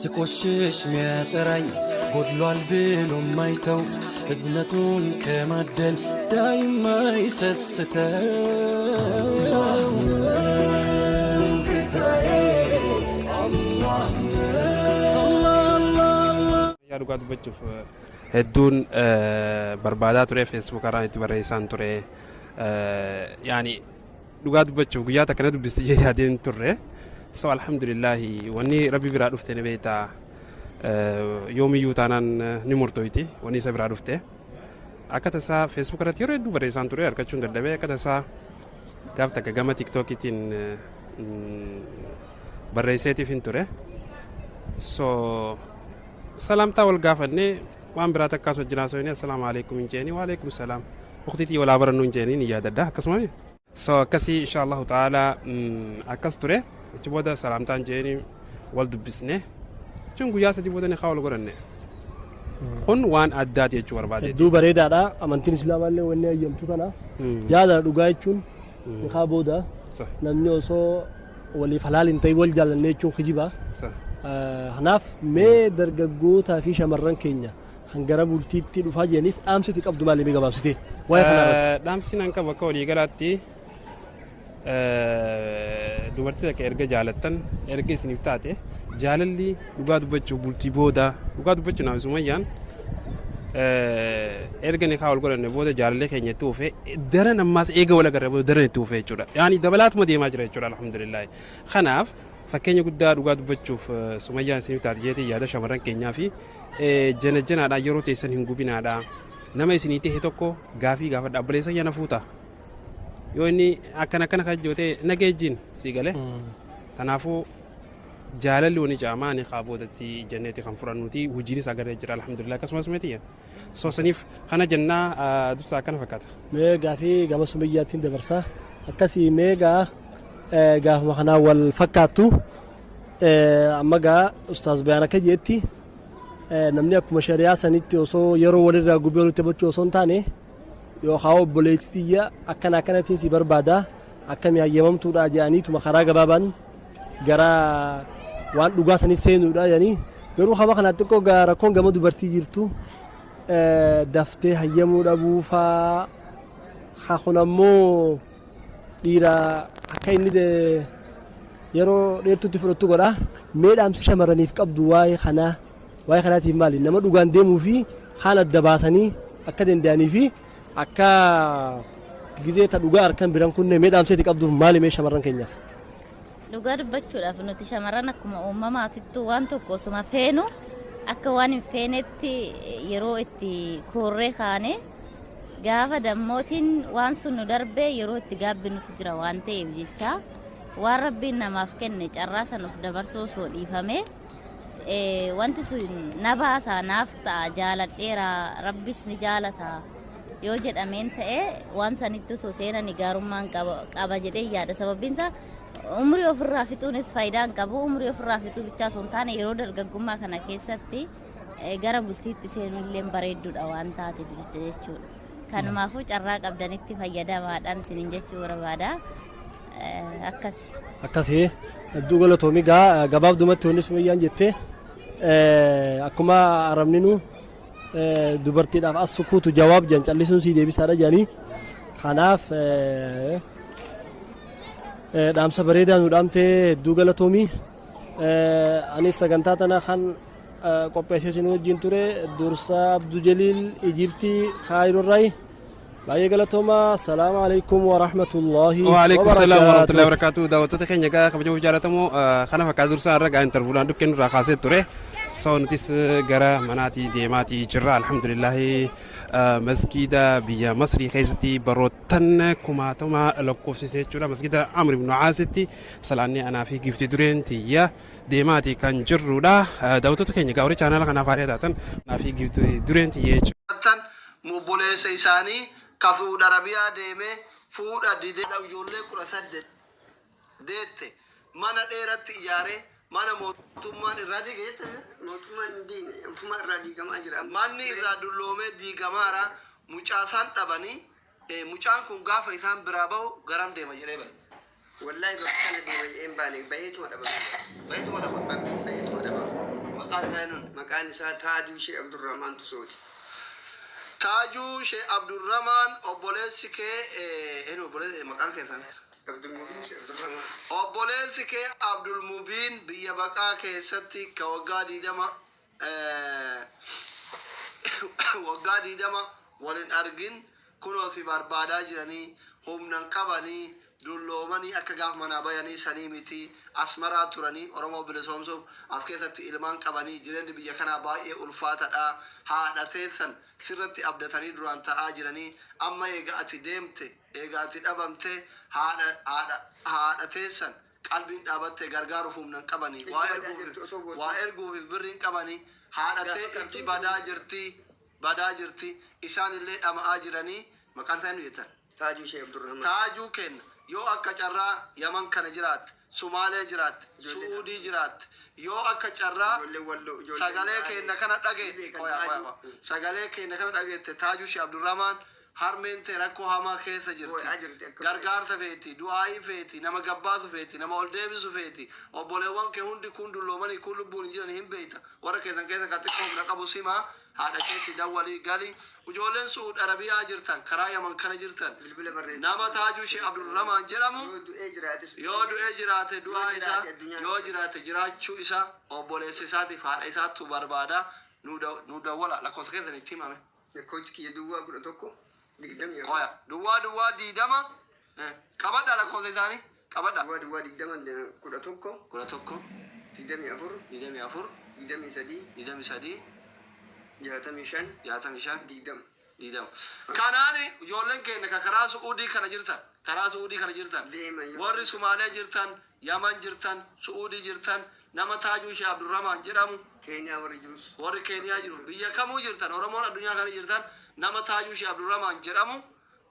ስቆሽሽ ሚያጠራኝ ጎድሏል ብሎ ማይተው እዝነቱን ከማደል ዳይማ ይሰስተው Yaa dhugaa dubbachuuf hedduun barbaadaa ture Facebook irraan itti barreessaan ture yaani dhugaa dubbachuuf guyyaa takka na dubbisti jee yaadeen turre so alhamdulillaahi wanni rabbi biraa dhufte ni beektaa yoomiyyuu taanaan ni murtooyti wanni isa biraa dhufte akka tasaa Facebook irratti yeroo hedduu barreessaan ture argachuun dadhabee akka tasaa gaaf takka gama tiktookiitiin barreesseetiif hin ture so salaamtaa wal gaafannee waan biraa takkaas wajjin haasofne assalaamu alaikum hin jeeni waalaikum salaam ukhtiitii walaa barannu hin jeeni ni yaadadha akkasuma so akkasii insha allahu ta'ala akkas ture achi booda salaamtaan jeeni wal dubbisne jechuun guyyaa 3 booda nikaa wal godhanne kun waan addaati jechuu barbaadeeti. Hedduu bareedaadha. Amantiin Islaamaa illee wanni hayyamtu tana. Jaalala dhugaa jechuun nikaa booda namni osoo waliif halaal hin ta'in wal jaallanne jechuun kijiba. Kanaaf mee dargaggootaa fi shamarran keenya kan gara bultiitti dhufaa jiraniif dhaamsi ati qabdu maali mee gabaabsitee waa'ee kanaa irratti? Dhaamsi nan qabu akka waliigalaatti dubartii takka erga jaalattan erga isiniif taate jaalalli dhugaa dubbachuuf bultii booda dhugaa dubbachuuf naaf sumayyaan erga nikaa wal godhanne booda jaalallee keenya itti ufee daran ammaas eega wal agarre booda daran itti ufee jechuudha. Yaani dabalaatuma deemaa jira jechuudha alhamdulillah. Kanaaf fakkeenya guddaa dhugaa dubbachuuf sumayyaan isiniif taate jeetii yaada shamarran keenyaa fi jana janaadhaan yeroo teessan hin gubinaadha. Nama isinii ta'e tokko gaafii gaafadha obboleessa yana fuuta. Yoo inni akkana akkana kan jiru ta'e nageejjiin sii galee. Kanaafuu jaalalli wani caamaa ni kaa boodatti jenneeti kan fudhannuti hojiinis agarree jira alhamdulillah akkasumas miti so saniif kana jennaa dursa akkana fakkaata. Mee gaafii gama sumayyaattiin dabarsaa akkasii mee gaa gaafuma kanaa wal fakkaattu amma gaa ustaaz bayaan akka jeetti namni akkuma shari'aa sanitti osoo yeroo walirraa gubee walitti taphachuu osoo hin taane yookaan obboleettii tiyya akkana akkanattiin si barbaada akkami hayyamamtuudha jedhaniituma karaa gabaabaan gara waan dhugaa sanii seenuudha jedhanii garuu hama kana xiqqoo rakkoon gama dubartii jirtu daftee hayyamuu dhabuu faa haa kun ammoo dhiira akka inni yeroo dheertutti fudhattu godha. Mee dhaamsi shamarraniif qabdu waa'ee kanaa waa'ee kanaatiif maali? Nama dhugaan deemuu fi kaan adda baasanii akka danda'anii fi akka gizee ta dhugaa harkan biran kunne mee dhaamsi ati qabduuf maali mee shamarran keenyaaf? Dhugaa dubbachuudhaaf nuti shamarran akkuma uumamaatittuu waan tokko osuma feenu akka waan hin feenetti yeroo itti koorree kaane gaafa dammootiin waan sun nu darbee yeroo itti gaabbinutu jira waan ta'eef jecha waan rabbiin namaaf kenne carraa san of dabarsuu osoo dhiifamee wanti sun na baasa naaf ta'a jaaladheera rabbis ni jaalata yoo jedhameen ta'e waan sanitti osoo seenani gaarummaan qaba jedhee yaada sababiin isaa umrii ofirraa fixuunis faayidaa hin qabu umrii ofirraa fixuu bichaa osoo hin taane yeroo dargaggummaa kana keessatti gara bultiitti seenuun bareedduudha waan taateef jecha jechuudha. Kanumaafuu carraa qabdanitti fayyadamaadhaan isiniin jechuu barbaada. Akkasi. Akkasi hedduu galatoomi gaa gabaabdumatti wanni sumayyaan jette akkuma arabninu dubartiidhaaf as sukuutu jawaab jedhan callisuun sii deebisaadha jedhanii kanaaf dhaamsa bareedaa nu dhaamtee hedduu galatoomi anis sagantaa tana kan qopheessee isin wajjin ture Dursaa Abdujaliil Ijibtii Kaayirorraayi. Baay'ee galatooma. Salaamu alaikum wa rahmatullahi wa Waalaikum salaam wa rahmatullahi wa barakatuh. Daawwattoota keenya egaa kabajamoo fi jaallatamoo kana fakkaata dursaa irra gaa intarvuudhaan dhukkeen irraa kaasee ture. So nutis gara manaatii deemaatii jirra. Alhamdulillahi masgiida biyya Masrii keessatti baroottan kumaatama lakkoofsise jechuudha. Masgiida Amr ibn Aasitti salaannee anaa fi giifti dureen tiyya deemaati kan jirrudha. Daawwattoota keenya egaa warri chaanaala kanaaf haaraa taatan anaa fi giifti dureen tiyya jechuudha. Tan obboleessa isaanii ka Su'ud Arabiyaa deemee fuudha didee ijoollee 18 deette mana dheeratti ijaaree mana mootummaan irraa diige jette Mootummaan hin diigne ofumaa irraa diigamaa jira. Manni irraa dulloomee diigamaara mucaasaan dhabanii mucaan kun gaafa isaan biraa bahu garam deema jedhee bahe. Wallahi bakka kana deema jedhee hin baane baheetuma dhabame. Baheetuma dhabame. Baheetuma dhabame. Maqaan isaa eenyuun? Maqaan isaa Taajuu Shee Abdurrahmaan Tusooti. Taajuu Shee Abdurrahmaan, obboleessi kee eenyu, obboleessi maqaan keessan? Abdulmubiin Shee Abdurrahmaan. Obboleessi kee Abdulmubiin biyya baqaa keessatti ka waggaa 20, waggaa 20 walin argin, kunoo si barbaadaa jiranii, humnan qabanii, dulloomanii, akka gaaf manaa bayanii sanii miti. Asmaraa turanii Oromoo bilisoomsuuf as keessatti ilmaan qabanii, jireenyi biyya kanaa baay'ee ulfaatadha. Haadha teessan sirratti abdatanii duraan ta'aa jiranii, amma eega ati deemte, eega ati dhabamte, haadha teessan qalbiin dhaabatte gargaaruuf humnan qabanii, waa erguuf, waa erguuf birriin qabanii, haadha tee ijji badaa jirti, badaa jirti, isaan illee dhama'aa jiranii. Maqaan isaa eenyu jettan? Taajuu Shee Abdurrahmaan. Taajuu kenna yoo akka carraa Yaman kana jiraatte, Sumaalee jiraatte, Su'uudii jiraatte, yoo akka carraa Ijoollee Walloo. Ijoollee sagalee keenya kana dhageette, beekan qoya qoya Taajuu. Qoya, sagalee keenya kana dhageette, Taajuu Shee Abdurrahmaan, harmeen tee rakkoo hamaa keessa Boo'aa jirti, jirti akka gargaarsa feeti, du'aayii feeti, nama gabbaasu feeti, nama ol deebisu feeti. Obboleewwan kee hundi kun dulloomanii, kun lubbuun hin jiran, hin beeyta. Warra keessan keessa kan xiqqoo humna qabu simaa, haadha keetti dawwalii gali. Ijoolleen Su'uud Arabiyaa jirtan, karaa Yaman kana jirtan, Bilbila barreessa. nama Taajuu Shee Abdurrahmaan jedhamu Yoo du'ee jiraates. Yoo du'ee jiraate du'aa Yoo isaa jiraate addunyaa yoo jiraate jiraachuu isaa obboleessa isaatiif haadha isaattu barbaada. Nu dawwala, lakkoofsa keessan itti himame. Lakkoofsi kiyya 11 24. Qoya, 00 20, qabadha, lakkoofsa isaanii qabadha. 00 20 11. 11. 24. 24. 23. 23. 65. 65. 20. 20. Kanaani ijoolleen keenya ka karaa Su'uudii kana jirtan, karaa Su'uudii kana jirtan, Deeman. Warri Sumaalee jirtan, Yaman jirtan, Su'uudii jirtan, nama Taajuu Shee Abdurrahmaan jedhamu, Keeniyaa warri jirus. Warri Keeniyaa jiru, biyya kamuu jirtan, Oromoon addunyaa kana jirtan, nama Taajuu Shee Abdurrahmaan jedhamu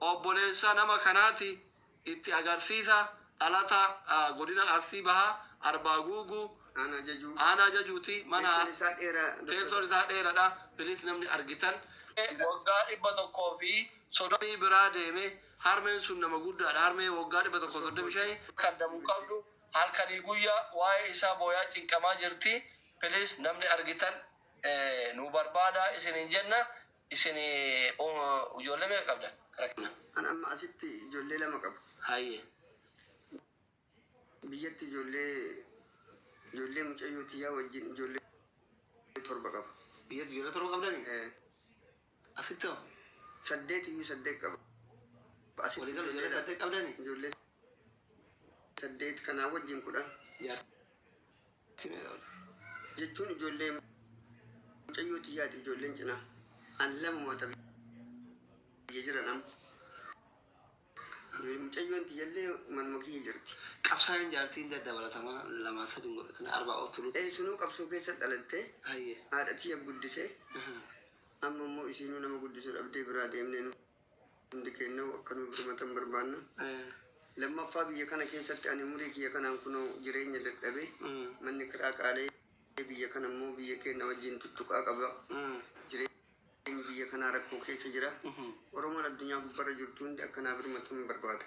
obboleessa nama kanaati itti agarsiisa. Dhalata godina Arsii Bahaa, Arbaa Guuguu, Aanaa Jajuu. Aanaa Jajuuti mana. Teessoon isaa dheeraa. Teessoon isaa dheeraadha. Bilis namni argitan waggaa 130 biraa deeme. Harmeen sun nama guddaadha. Harmee waggaa 135 kan damuu qabdu halkanii guyyaa waa'ee isaa booyaa cinqamaa jirti. Please, namni argitan nu barbaada isinin jenna. Isin ijoollee meeqa qabdan? An amma asitti ijoollee lama qaba. Hayyee. Biyyatti ijoollee mucayyoo tiyyaa wajjin ijoollee torba qaba. Biyyatti ijoollee torba qabdanii? Eh, Asitti hoo? Saddeet iyyuu, saddeet qaba. Asitti Waliigala ijoollee saddeet qabdanii? Ijoollee saddeet, kanaa wajjin 10. Jaartii meeqa qabda? Jechuun ijoollee mucayyoo tiyyaati ijoolleen cinaa. An lamuma ta biyya jiran amma. Mucayyoon tiyyallee manuma kiyya jirti. Qabsaa'in jaartiin daddabalatamaa lama sadi godhatan arbaa of tulu. Sunuu qabsoo keessa dhalattee haadha tiyya guddisee, amma immoo isiinuu nama guddisuu dhabdee biraa deemnee, nu hundi keenya akka nu birmatan barbaanna. Lammaffaa, biyya kana keessatti ani umurii kiyya kanaan kunoo jireenya dadhabee, manni kiraa qaalee, biyya kana immoo biyya keenya wajjin tuttuqaa qaba. Jireenyi biyya kanaa rakkoo keessa jira. Oromoon addunyaa gubbarra jirtu hundi akka naa birmatan barbaada.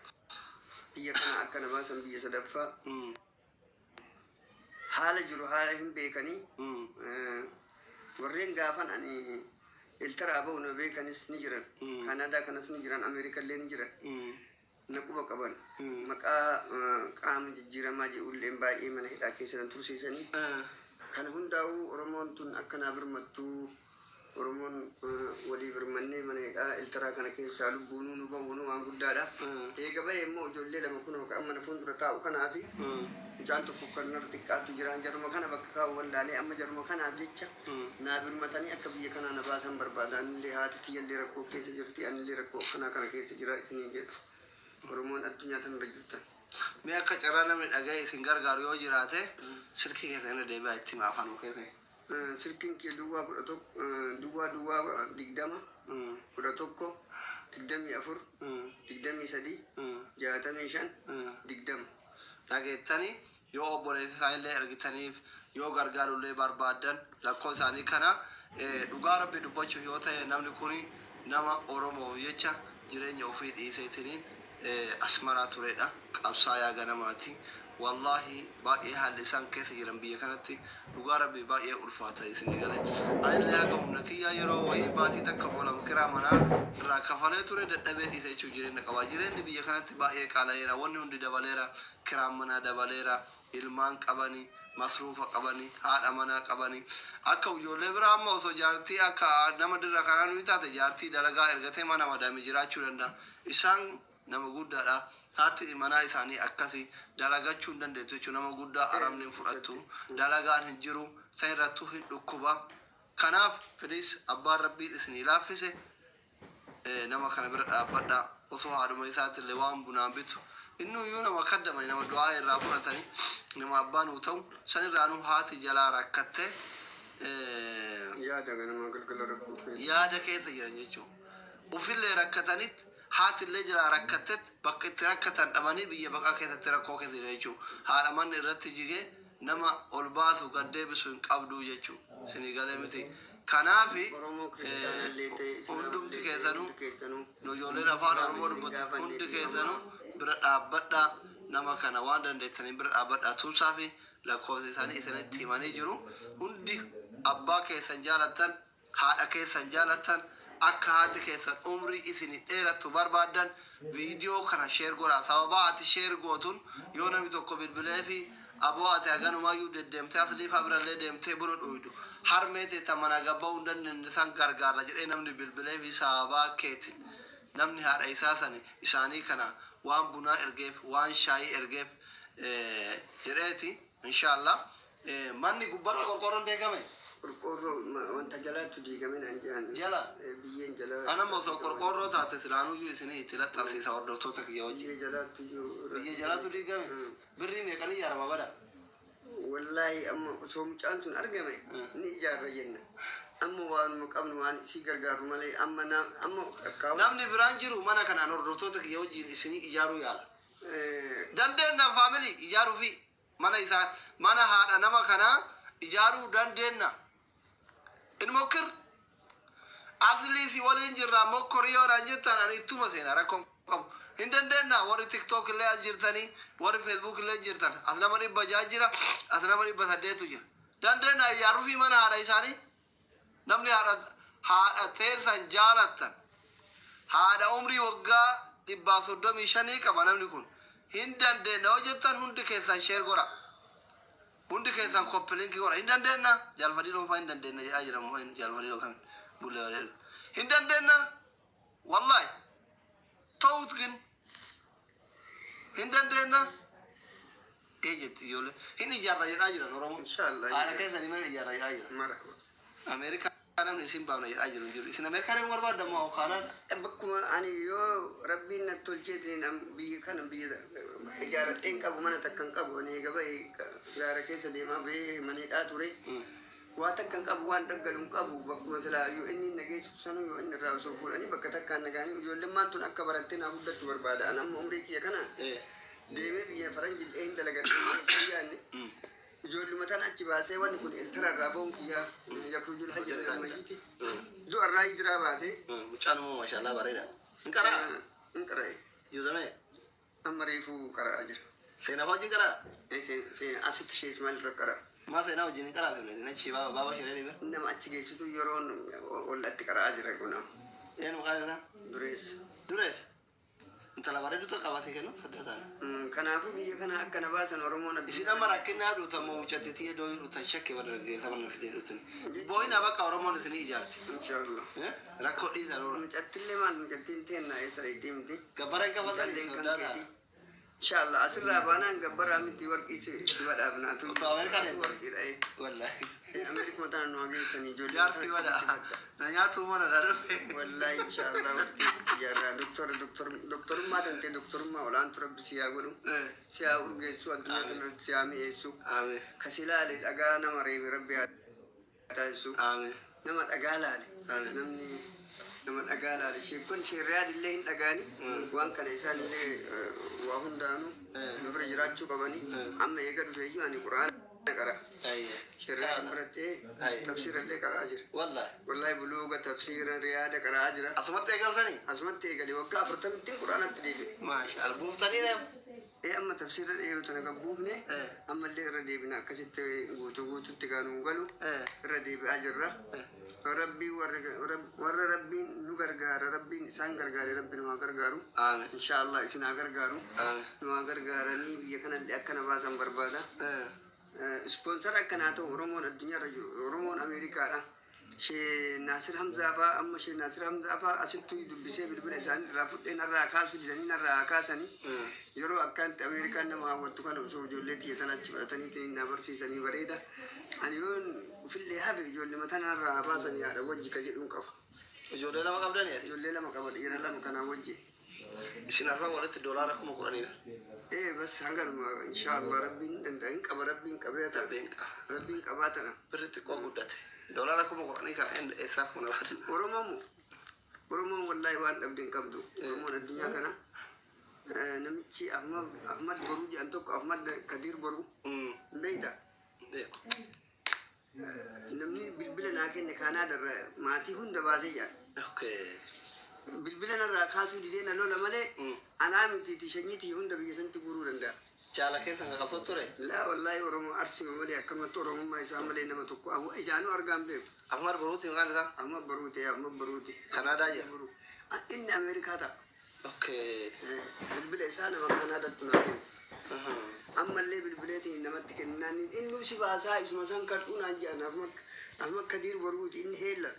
Biyya kana akka na baasan, biyya sadaffaa haala jiru haala hin beekanii, warreen gaafan ani iltaraa ba'u na beekanis ni jiran. Kanaadaa kanas ni jiran, Ameerikallee ni jiran. Na quba qaban. Maqaa qaama jijjiiramaa jedhulleen baay'ee mana hidhaa keessa na tursiisanii. Kana hundaa'uu Oromoon tun akka naa birmattuu, Oromoon walii birmannee mana hidhaa iltaraa kana keessaa lubbuunuu nu ba'uunu waan guddaadha. Eega ba'e immoo ijoollee lama kunoo kan mana fuuldura taa'u kanaa fi mucaan tokko kan narra xiqqaatu jira. Jaruma kana bakka kaa'u wallaalee, amma jaruma kanaaf jecha naa birmatanii akka biyya kanaa na baasan barbaada. Anillee haati tiyyallee rakkoo keessa jirti. Anillee rakkoo akkanaa kana keessa jira isinii jedha. Oromoon addunyaa tanarra jirtan. Mee akka carraa namni dhaga'e isin gargaaru yoo jiraate, silkii keessa irra deebi'aa itti hima afaan keessa. Silkiin kee 11, 00 20 11 24 23 65 20. Dhageettanii, yoo obboleessa isaanillee argitaniif, yoo gargaarullee barbaaddan, lakkoo isaanii kana. Dhugaa Rabbi dubbachuuf yoo ta'e, namni kun nama Oromoo jecha jireenya ofii dhiiseetiniin Asmaraa turedha. Qabsaayaa ganamaati. Wallaahi baay'ee haalli isaan keessa jiran biyya kanatti dhugaa Rabbii baay'ee ulfaata isinii galee. Anillee haga humna kiyyaa yeroo wayii baatii takka moo lama kiraa manaa irraa kafalee ture dadhabee dhiise jechuun jireenya qaba. Jireenyi biyya kanatti baay'ee qaala'eera. Wanni hundi dabaleera. Kiraan manaa dabaleera. Ilmaan qabani, masruufa qabani, haadha manaa qabani. Akka ijoollee biraa amma osoo jaartii akka nama dirra kanaa nuyi taate jaartii dalagaa ergatee mana madaamii jiraachuu danda'a. Isaan nama guddaadha. Haati manaa isaanii akkasi dalagachuu hin dandeettu jechuudha. Nama guddaa arabni hin fudhattu. Dalagaan hin jiru. San irrattuu hin dhukkuba. Kanaaf please abbaan Rabbiin isinii laaffise nama kana bira dhaabbadha. Osoo haadhuma isaatillee waan bunaan bitu. Innuyyuu nama kaddamani nama du'aa irraa fudhatani nama abbaa nuu ta'u sanirraanuu haati jalaa rakkatte. Yaada ganamaa galgala rakkoo keessa. Yaada keessa jiran jechuudha. Ufillee rakkatanitti haatillee jalaa rakkattet bakka itti rakkatan dhabanii biyya baqaa keessatti rakkoo keessa jiran jechuudha. Haadha manni irratti jigee nama ol baasu gad deebisu hin qabduu jechuudha. Isinii galee miti. Kanaafi Oromoo kiristaanallee ta'e hundumti Islaamallee ta'e keessanuu hundi keessanuu nu ijoolleen afaan Islaam Oromoo isin dubbatu gaafanne hundi dhiifama. keessanuu bira dhaabbadhaa nama kana waan dandeettaniin bira dhaabbadhaa tumsaa fi lakkoofsa isaanii isinitti himanii jiru. Hundi abbaa keessan jaalattan haadha keessan jaalattan akka haati keessan umrii isinii dheerattu barbaaddan viidiyoo kana share godhaa. Sababaa ati share gootun yoo namni tokko bilbilee fi aboo ati haganumayyuu deddeemtee asliifaa birallee deemtee buna dhuydu harmee tee ta manaa gad ba'uu hin dandeenye san gargaarra jedhee namni bilbilee fi sababaa keetiin namni haadha isaa sani isaanii kana waan bunaa ergeef waan shaayii ergeef jedheeti inshallah Manni gubbarra qorqoorroon deegame? Qorqoorroo wanta jalaattu diigame naan jedhan. Jala? Biyyeen jala. Anamma osoo qorqoorroo taate silaanuyyuu isinii itti laxxafsiisa hordoftoota kiyya wajjin. Biyyee jalaattu iyyuu. Biyyee jalaatu diigame? Birrii meeqan ijaarama bada? Wallaahi amma osoo mucaan sun argame ni ijaarra jenna. Amma waanuma qabnu waan isii gargaaru malee amma na amma akkaawwa. Namni biraan jiru mana kanaan hordoftoota kiyya wajjin isinii ijaaruu yaala. Dandeenna family ijaaruufii. Mana isaa mana haadha nama kanaa ijaaruu dandeenna. In mokkir. Aslii si waliin jirraa mokkori yoo naan jettan ani ittuma seena rakkoon qabu. Hin dandeenna warri TikTok illee as jirtanii warri Facebook illee jirtan as nama 600 jira as nama 800 jira. Dandeenna ijaaruufii mana haadha isaanii. Namni haadha haadha teessan jaalattan haadha umrii waggaa dhibbaa soddomii shanii qaba namni kun hin dandeenna yoo jettan hundi keessan share godha. Hundi keessan copy link godha. Hin dandeenna jaalfadii dhuunfaa hin dandeenna jedhaa jira moo jaalfadii dhuunfaa bullee bareedu. Hin dandeenna wallahi ta'ut gin hin dandeenna ee jetti ijoollee hin ijaarra jedhaa jiran Oromoo. Inshallah. Haadha keessanii mana ijaarra jedhaa jiran. Marhaba. Ameerikaa namni isin baafna jedhaa jiru hin jiru. Isin Ameerikaa deemuu barbaadda moo Kaanaada? Bakkuma ani yoo rabbiin na tolcheetiin biyya kana biyya ijaaradheen qabu mana takka hin qabu ani eega bahee gaara keessa deemaa bahee mana hidhaa ture. Waa takka hin qabu waan dhaggalu hin qabu bakkuma silaa yoo inni na geessisu sanuu yoo inni irraa osoo fuudhanii bakka takkaan na gahanii ijoolleen tun akka barattee naa guddattu barbaada. Ani amma umrii kiyya kana deemee biyya faranjii illee hin dalagadhe hin yaadne. Ijoolluma tana achi baasee wanni kun iltara irraa ba'uun kiyya yakruujul hayya minal mayyiti. Du'a irraa hijiraa baasee. Mucaan immoo maashaallah bareeda. Hin qaraa? Hin qara'e. Yuuzamee? Amma reefuu qara'aa jira. Seenaa wajjin qaraa? Asitti shee Ismail irra qara'a. Maa seenaa wajjin hin qaraasifne isin achi baaba baaba shiree dhibe. Nama achi geessitu yeroon ollatti qara'aa jira kuna. Eenyu maqaan isaa? Dureessa. Dureessa? Intala bareedu qaba si kennu sadda taana. Kanaafuu biyya kana akka na baasan Oromoon Isin amma rakkinaa dhuutan moo mucatti tiyya dooyii dhuutan shakke bara dargaggeessa mana fidee dhuutan. Boo'ina bakka Oromoon isinii ijaarti. Inshaallah. Rakkoo dhiisan ora. Mucattillee maal mucattiin teenna eessa dheeyxee miti. Gabbara hin qabatanii Mucalleen kan sodaa taana. keeti. Inshallah asirraa baanaan gabbaraa miti warqii si si badhaafna atu Osoo Ameerikaa atu deemte. warqiidha ee. Wallahi. Ameerikuma tana nu hageessanii ijoollee Jaarsi kana bada. akkamitti fadda. Na nyaatu mana na dhufe. Wallahi inshallah warqii sitti ijaarraa doktora doktor doktorummaa tantee doktorummaa olaantu rabbi si haa godhu. Si haa urgeessu addunyaa Amiin. kanarratti si haa mi'eessu. Amiin. Ka si laale dhagaa nama reebe rabbi haa taasisu. Amiin. Nama dhagaa laale. Amiin. Namni nama dhagaa laale. Sheekon sheerriyaad illee hin dhagaani. Waan kana isaan illee waa hundaanuu nu bira jiraachuu qabani. Amma eega dhufeeyyuu ani quraana qara. Sheerriyaad biratti tafsiira illee qara'aa jira. Wallahi. Wallahi buluuga tafsiira riyaada qara'aa jira. Asumatti eegalsanii? Asumatti eegale waggaa 40ttiin quraanatti deebi'e. Maasha Allah. Buuftanii deemu? Ee, amma tafsiira dhiyoo tana gabbuufne, ammallee irra deebina. Akkasitti guutuu guututti gaanuun galu irra deebi'aa jirra. Rabbii warra Rabbiin nu gargaara, Rabbiin isaan gargaare, Rabbi nu haa gargaaru. Aamin. Insha Allah isin haa gargaaru. Aamin. Nu haa gargaaranii, biyya kanallee akkana baasan barbaada. Sponsor akkanaa ta'u Oromoon addunyaarra jiru, Oromoon Ameerikaadha. Shee Naasir Hamzaa fa'aa, amma Shee Naasir Hamzaa fa'aa asittuu dubbisee bilbila isaanii irraa fudhee, narraa kaasuu didanii narraa haa kaasanii. Yeroo akkanatti Ameerikaan nama hawwattu kana osoo ijoollee tiyya tana achi fudhatanii na barsiisanii bareeda. Ani yoon ufillee hafe ijoollee mataa narraa haa baasanii haadha wajji ka jedhuun qaba. Ijoollee lama qabdanii ati? Ijoollee lama qaba, dhiira lama kanaa wajji. Isin har'a walitti $10,000dha. Ee, bas hanganuma, insha Allah Rabbiin danda'a hin qaba, Rabbiin qabee tana. Rabbiin qaba. Rabbiin qabaa tana. Birri xiqqoo guddate. $10,000 kana eessaa fuuna laata? Oromoon Oromoon wallahi waan dhabde hin qabdu. Oromoon addunyaa kana namichi Ahmad Boruu jedhan tokko, Ahmad Kadir Boruu hin beekta? Beeku. Namni bilbila naa kenne Kaanaadarra maatii hunda baasee jira. Bilbila narraa kaasuu didee na lola malee anaa mitiiti shanyiitii hunda biyya sanatti guuruu danda'a. Jaala keessa kan qabsoo ture. Laa wallahi, Oromoo Arsima malee, akkamatti Oromummaa isaa malee nama tokko ijaanuu argaan beeku. Ahmad Boruuti maqaan isaa? Ahmad Baruuti, Ahmad Baruuti. Kanaadaa jira. Boruu. Inni Ameerikaa ta'a. Bilbila isaa nama Kaanaadaatti naa kenne. Ammallee bilbileetiin namatti kennaan inni si baasaa isuma san kadhuu naan jedhan. Ahmad Kadiir Boruuti inni heellan.